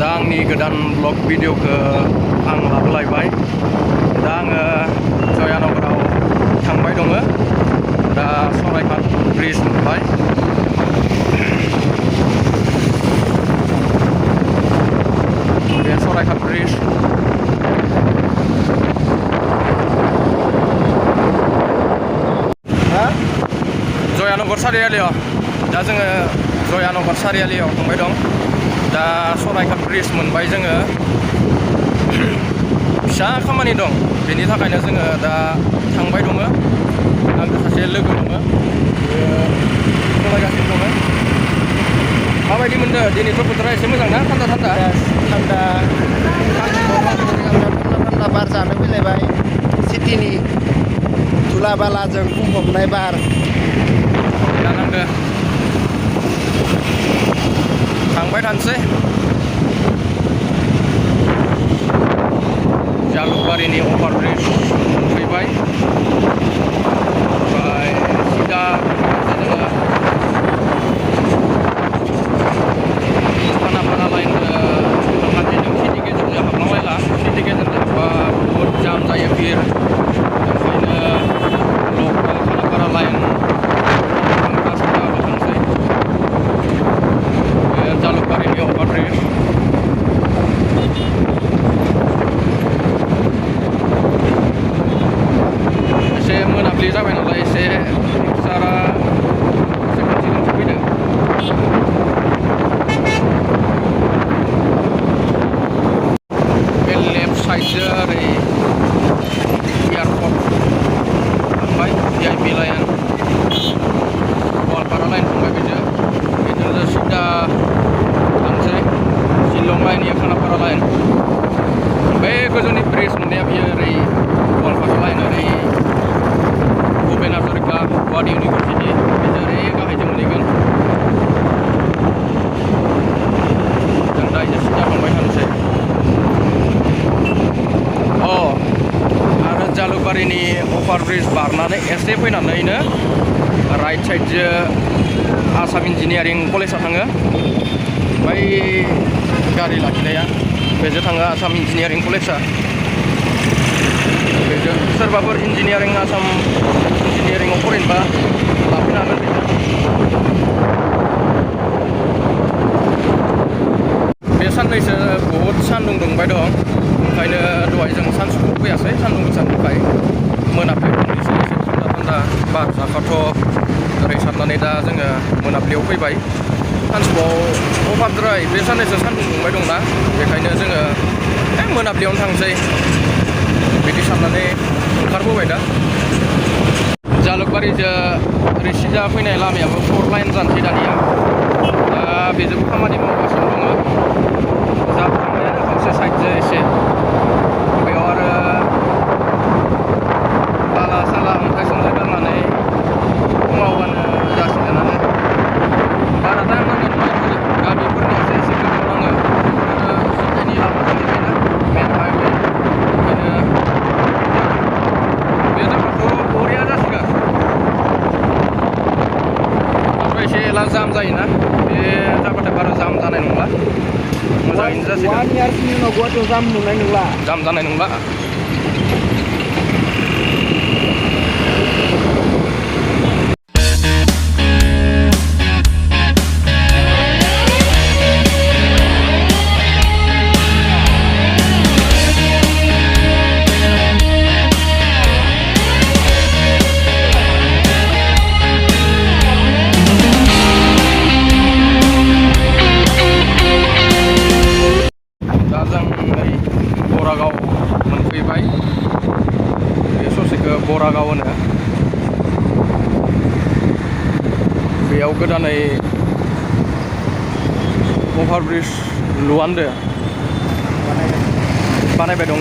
दा आंनि गोदान ब्लग भिडिअखौ आं लाबोलायबाय। दा आङो जयानगराव थांबाय दङ। दा सराइघाट ब्रिज मोनबाय। बे सराइघाट ब्रिज जयानगर सारियालियाव दा जोङो जयानगर सारियालियाव थांबाय दं। दा सराइघाट ब्रिज मोनबाय जोङो। फिसा खामानि दं, बेनि थाखायनो जोङो दा थांबाय दङ। आंजों सासे लोगो दङ, सालायगासिनो दङ। माबायदि मोनदों दिनैथ' बोथोरा एसे मोजां ना? थान्दा थान्दा थान्दा बार जानो फैलायबाय। सिटिनि धुला बालाजों बुंफबनाय बार जानांगौ। थांबाय थानोसै। जालुकबारिनि अभार ब्रिज मोनफैबाय। ओमफ्राय सिदा जोङो खानापारा लाइन हान्थिदों। सिटि गेजेरजों हाबलांलायला। सिटि गेजेरजों हाबबा बहुद जाम जायो, भिर। ओंखायनो लकेल खानापारा लाइन थांसै। बे जालुकबारिनि अभार ब्रिज। एसे मोनाबिलि जाबाय नालाय एसे पिकचारा एसे खोमसि खोमसि फैदों। बे लेफ्ट साइडजों ओरै एयारपर्ट थांबाय, VIP लाइन, गवालपारा लाइन थांबाय। बेजों सिदा थांसै शिलं लाइननि खानापारा लाइन। बे गोजौनि ब्रिज मोननाया बियो ओरै गवालपारा लाइन, ओरै भुपेन हाजरिका गुवाहाटी इउनिभारसिटि, बेजों ओरै गाहायजों मोनहैगोन। जों दा एसे सिदा थांबाय थानोसै। आरो जालुकबारिनि अभार ब्रिज बारनानै एसे फैनानैनो राइट साइडजों आसाम इन्जिनियारिं कलेजआ थाङो। बै गारि लाखिनाया बेजों थाङो आसाम इन्जिनियारिं कलेजआ। बेजों सोरबाफोर इन्जिनियारिं आसाम इन्जिनियारिंआव फरायनोबा लाफैनो हागोन बेजों। बे साननैसो बहुद सान्दुं दुंबाय दं, ओंखायनो दहाय जों सानसुआव फैयासै। सान्दुं गोसानि थाखाय मोनाबिलियाव फैनोसै। एसे थान्दा थान्दा बार जाखाथ' ओरै साननानै दा जोङो मोनाबिलियाव फैबाय। सानसुआव अभारद्राय बे साननैसो सान्दुं दुंबाय दंना, बेखायनो जोङो मोनाबिलियावनो थांसै बिदि साननानै ओंखारबोबाय। दा जालुकबारिजों ओरै सिदा फैनाय लामायाबो 4 लाइन जानसै दानिया। दा बेजोंबो खामानि मावगासिनो दङ। जाफ्रामबायानो खावसे साइडजों एसे। बेयाव आरो बाला साला अन्थाइ सन्थाइ गारनानै मावबानो जासिगोनानो। बारा टाइम नांनाय नङा। गामिफोरनियासो एसे गोबाव नाङो। आरो सिटिनि लामा जाहैबायना, मेन हाइवे। ओंखायनो बे जाबाथ' बरिया जासिगोन। दाथ' एसे एला जाम जायोना, बे जाबाथाय बारा जाम जानाय नंला, मोजाङैनो जासिगोन। 1 इयार्सनि उनाव गुवाहाटियाव जाम नुनाय नंला। जाम जानाय नंला। बरागाव मोनफैबाय। बे ससेखौ बरागाव होनो। बेयाव गोदानै अभार ब्रिज लुहांदो, बानायबाय दङ।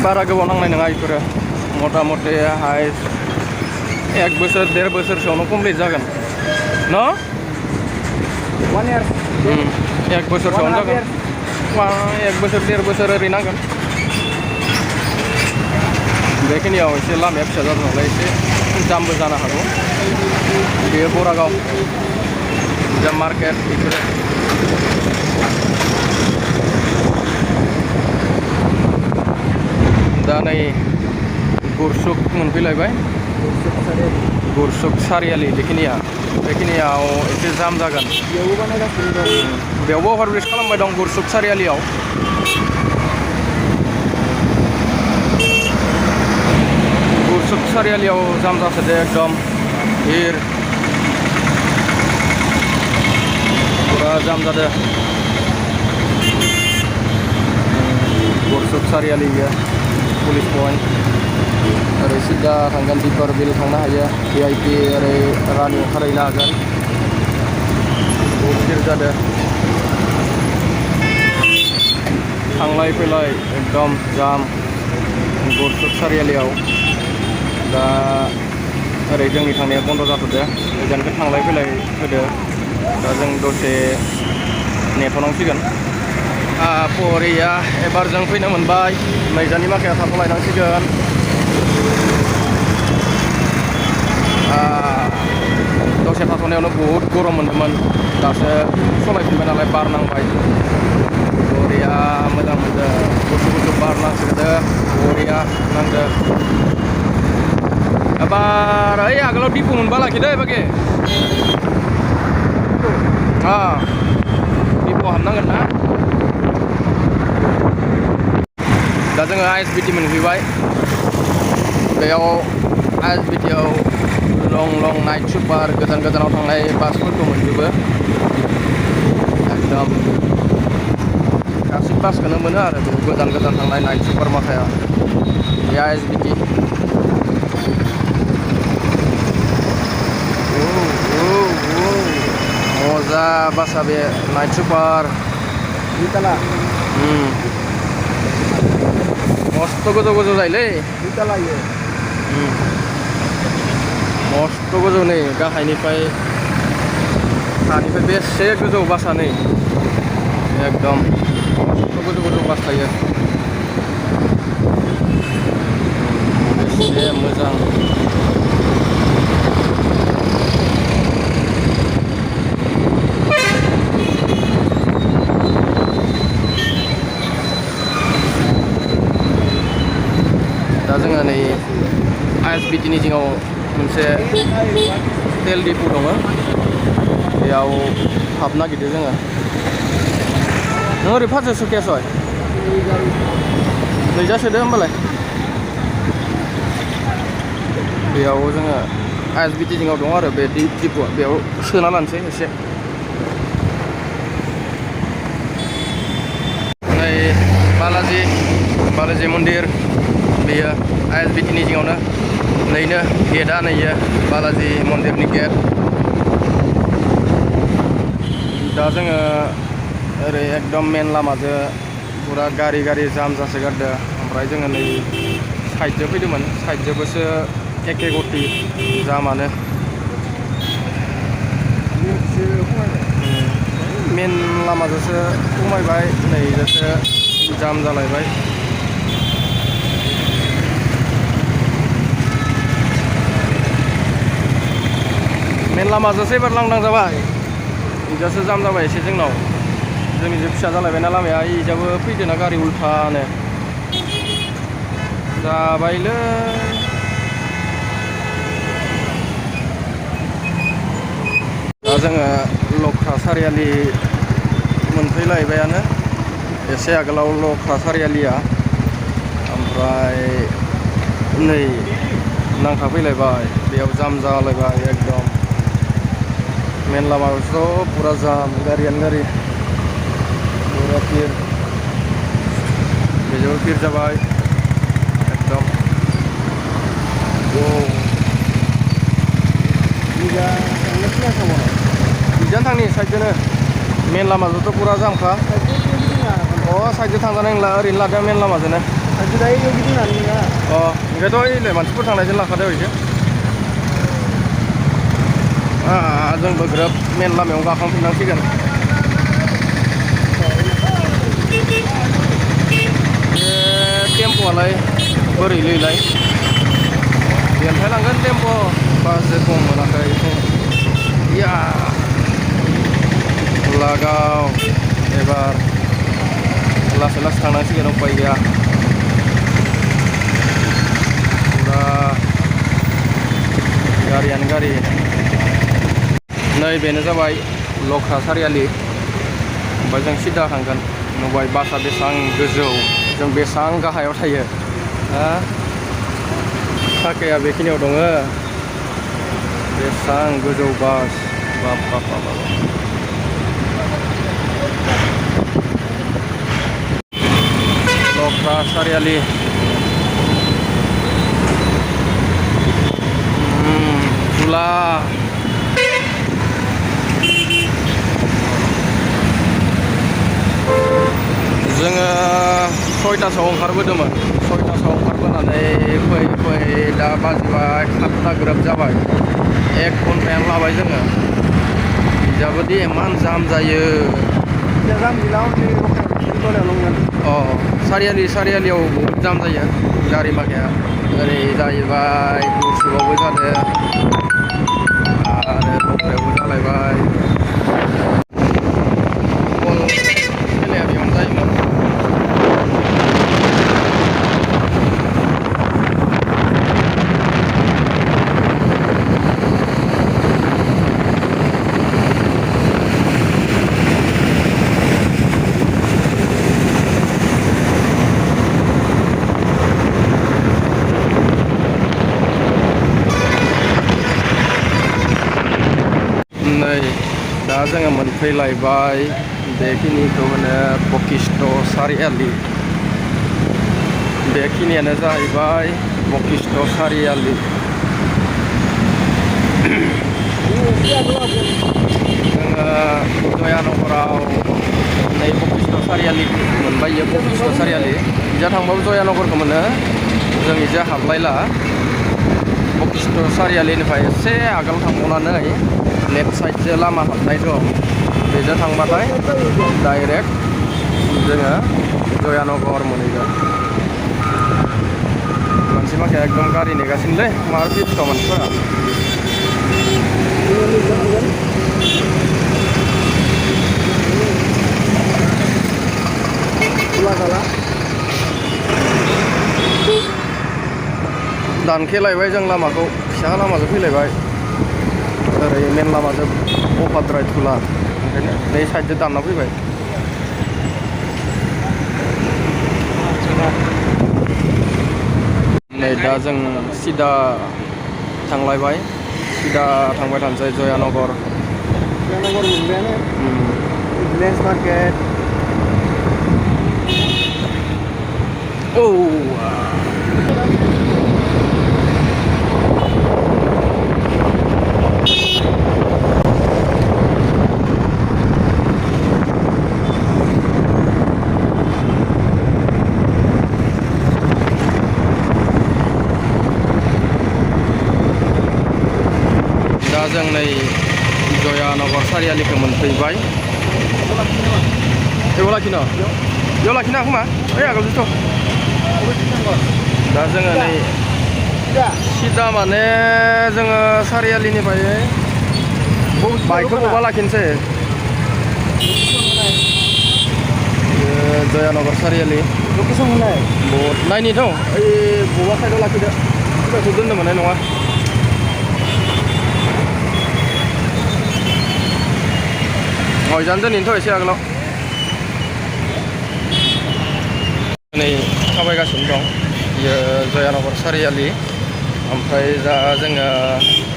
बारा गोबाव नांनाय नङा बेफोरो। मथा मथि हाइस 1 बोसोर 1.5 बोसोरसोआवनो कमप्लिट जागोन न? 1 इयार 1 बोसोरसोआवनो जागोन। 1 बोसोर 1.5 बोसोर ओरै नांगोन। बेखिनियाव एसे लामाया फिसा जादों नालाय एसे जामबो जानो हागौ। बेयो बरागाव जा मार्केट बेफोरो। नै गुरसुक मोनफैलायबाय गुरसुक सारियालि बेखिनियाव एसे जाम जागोन बेयावबो बानायगासिनो दं बेयावबो अभारब्रिज खालामबाय दं गुरसुक सारियालियाव गुरसुक सारियालियाव जाम जासोदो एकदम भिर पुरा जाम जादो गुरसुक सारियालि पुलिस पइन्ट ओरै सिदा थांगोन दिपर बिल थांनो हायो VIP ओरै रानि ओंखारहैनो हागोन बहुत भिर जादों थांलाय फैलाय एकदम जाम गुरसुक सारियालियाव दा ओरै जोंनि थांनाया बन्द जाथ'दो ओजोंखौ थांलाय फैलाय होदो दा जों दसे नेथ'नांसिगोन बरिया एबार जों फैनो मोनबाय नैजानि माखाया थाथ'लायनांसिगोन दसे थाथ'नायावनो बहुद गरम मोनदोंमोन दासो सलायफिनबाय नालाय बार नांबाय बरिया मोजां मोनदों गुसु गुसु बार नांसोदो बरिया नांदो एबार ओइ आगोलाव दिपु मोनबा लाखिदो बागे दिपुआव हाबनांगोन ना दा जोङो ISBT मोनफैबाय बेयाव ISBT आव लं नाइट सुपार गोजान गोजानाव थांनाय बासफोरखौ मोनजोबो एकदम गासै बासखौनो मोनो आरो गोजान गोजान थांनाय नाइट सुपार माखाया बे ISBT मजा बासा बे नाइट सुपार दुइताला मस्त गोजौ गोजौ जायोलै दुइताला इयो मस्त गोजौ नै गाहायनिफ्राय हानिफ्राय बेसे गोजौ बासा नै एकदम मस्त गोजौ गोजौ बास थायो बेसे मोजां दा जोङो नै ISBT नि जिङाव मोनसे तेल डिपु दङ बेयाव हाबनो नागिरदों जोङो नों ओरै फारसे सौखैयासै नैजा सोदो होमबालाय बेयाव जोङो ISBT जिङाव दङ आरो बे डिपुआ बेयाव सोना लानोसै एसे नै बालाजि मन्दिर बेयो ISBT नि जिङावनो नैनो गेटआ नैयो बालाजि मन्दिरनि गेट दा जोङो ओरै एकदम मेन लामाजों पुरा गारि जाम जासोगारदों ओमफ्राय जोङो नै साइडजों फैदोंमोन साइडजोंबोसो एखे गति जामानो मेन लामाजोंसो खमायबाय नैजोंसो जाम जालायबाय मेन लामाजोंसो एबार लांदां जाबाय इजासो जाम जाबाय एसे जोंनाव जोंनिजों फिसा जालायबायना लामाया इजाबो फैदोंना गारि उल्थानो जाबायलै दा जोङो लख्रा सारियालि मोनफैलायबायानो एसे आगोलाव लख्रा सारियालिया ओमफ्राय नै नांथाफैलायबाय बेयाव जाम जालायबाय एकदम मेन लामायावथ' पुरा जाम गारियानो गारि पुरा भिर बेजोंबो भिर जाबाय एकदम बिजानो थांनि साइडजोंनो मेन लामाजोंथ' पुरा जामखा साइडजों थांजानाय नंला ओरैनो लादों मेन लामाजोंनो ओंखायथ' ओइलाय मानसिफोर थांनायजों लाखादो ओरैनो जोंबो ग्रोब मेन लामायाव गाखांफिननांसिगोन बे टेम्प'आलाय बोरैलैलाय बेनिफ्राय लांगोन टेम्प' बासजों खम मोनाखै या लागाव एबार लासै लासै थांनांसिगोन उपाय गैया गारियानो गारि नै बेनो जाबाय लख्रा सारियालि ओमफ्राय जों सिदा थांगोन नुबाय बासआ बेसेबां गोजौ जों बेसेबां गाहायाव थायो साखाया बेखिनियाव दङ बेसेबां गोजौ बास बाप बाप बाप लख्रा सारियालि खुला जोङो 6टासोआव ओंखारबोदोंमोन 6टासोआव ओंखारबोनानै फैयै दा बाजिबाय 7ता ग्रोब जाबाय 1 घन्टायानो लाबाय जोङो बिजाबोदि इमान जाम जायो सारियालियाव बहुद जाम जायो गारि माखाया ओरै जाहैबाय गुसुआवबो जादों आरो लख्रायावबो जालायबाय खेलाया बेयावनो जायोमोन दा जोङो मोनफैलायबाय बेखिनिखौ होनो बशिष्ट सारियालि बेखिनियानो जाहैबाय बशिष्ट सारियालि जोङो जयानगराव नै बशिष्ट सारियालि मोनबाय बशिष्ट सारियालि इजा थांबाबो जयानगरखौ मोनो जों इजा हाबलायला बशिष्ट सारियालिनिफ्राय एसे आगोल थांबावनानै लेफ्ट साइडजों लामा हाबनाय दं बेजों थांबाथाय डाइरेक्ट जोङो जयानगर मोनहैगोन मानसि माखाया एकदम गारि नेगासिनोलै मा भिडथ' मानसिफोरा दानखेलायबाय जों लामाखौ फिसा लामाजों फैलायबाय ओरै मेन लामाजों अभारद्राय थुला ओंखायनो नै साइडजों दानना फैबाय नै दा जों सिदा थांलायबाय सिदा थांबाय थानोसै जयानगर मोनबायानो भिलेज मार्केट दा जों नै जयानगर सारियालिखौ मोनफैबाय बेयाव लाखिनो हाया खोमा ओइ आगोलथ' दा जोङो नै सिदा माने जोङो सारियालिनिफ्राय बाइकखौ बबेबा लाखिनोसै जयानगर सारियालि लकेसन होनाय बहुत नायनिथ' ओइ बबेबा साइडआव लाखिदो सिदाखौ दोननो मोननाय नङा हयजान दोनैनोथ' एसे आगोलाव नै थाबायगासिनो दं बियो जयानगर सारियालि ओमफ्राय दा जोङो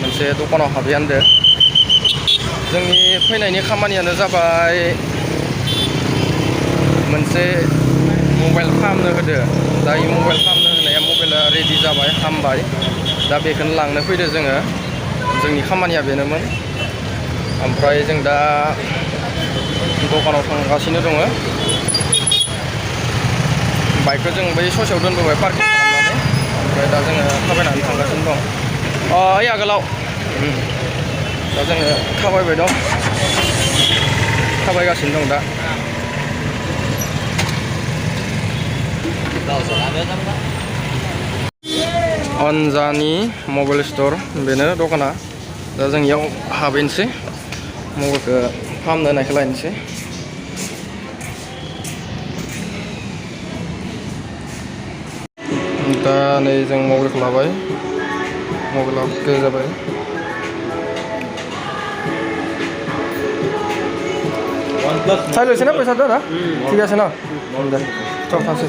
मोनसे दखानाव हाबैयानदो जोंनि फैनायनि खामानियानो जाबाय मोनसे मबाइल फाहामनो होदो दा इ मबाइल फाहामनो होनाया मबाइला रेडि जाबाय हामबाय दा बेखौनो लांनो फैदो जोङो जोंनि खामानिया बेनोमोन ओमफ्राय जों दा दखानाव थांगासिनो दङ बाइकखौ जों बै ससेयाव दोनबोबाय पार्किं खालामनानै ओमफ्राय दा जोङो थाबायनानै थांगासिनो दं ओइ आगोलाव दा जोङो थाबायबाय दं थाबायगासिनो दं दा अनजानि मबाइल स्ट'र बेनो दखाना दा जों इयाव हाबहैनोसै मबाइलखौ फाहामनो होनायखौ लायनोसै दा नै जों मबाइलखौ लाबाय मबाइला अके जाबाय চাই লৈছে না পইচাটো না ঠিক আছে ন দে চব थांसै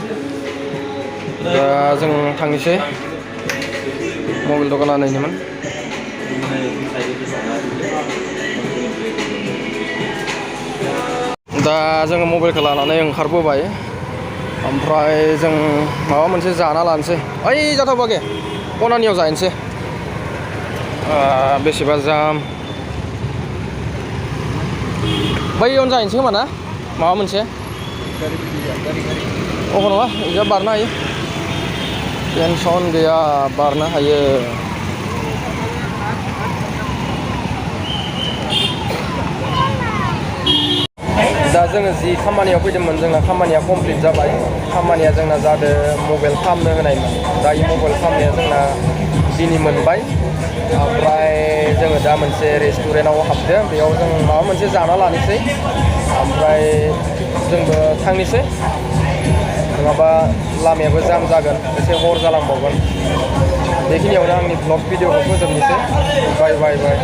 दा जों थांनोसै मबाइल दखाना नायनोमोन दा जोङो मबाइलखौ लानानै ओंखारबोबाय ओमफ्राय जों माबा मोनसे जाना लानोसै ओइ जाथावबागे कनानियाव जाहैनोसै बेसेबा जाम बैयावनो जाहैनोसै खोमा ना माबा मोनसे अह नङा इजा बारनो हायो टेनसन गैया बारनो हायो दा जोङो जि खामानियाव फैदोंमोन जोंना खामानिया कमप्लिट जाबाय खामानिया जोंना जादों मबाइल फाहामनो होनायमोन दा इ मबाइल फाहामनाया जोंना दिनै मोनबाय ओमफ्राय जोङो दा मोनसे रेस्टुरेन्टआव हाबदों बेयाव जों माबा मोनसे जाना लानोसै ओमफ्राय जोंबो थांनोसै नङाबा लामायाबो जाम जागोन एसे हर जालांबावगोन बेखिनियावनो आंनि ब्लग भिडिअखौ फोजोबनोसै बाय बाय बाय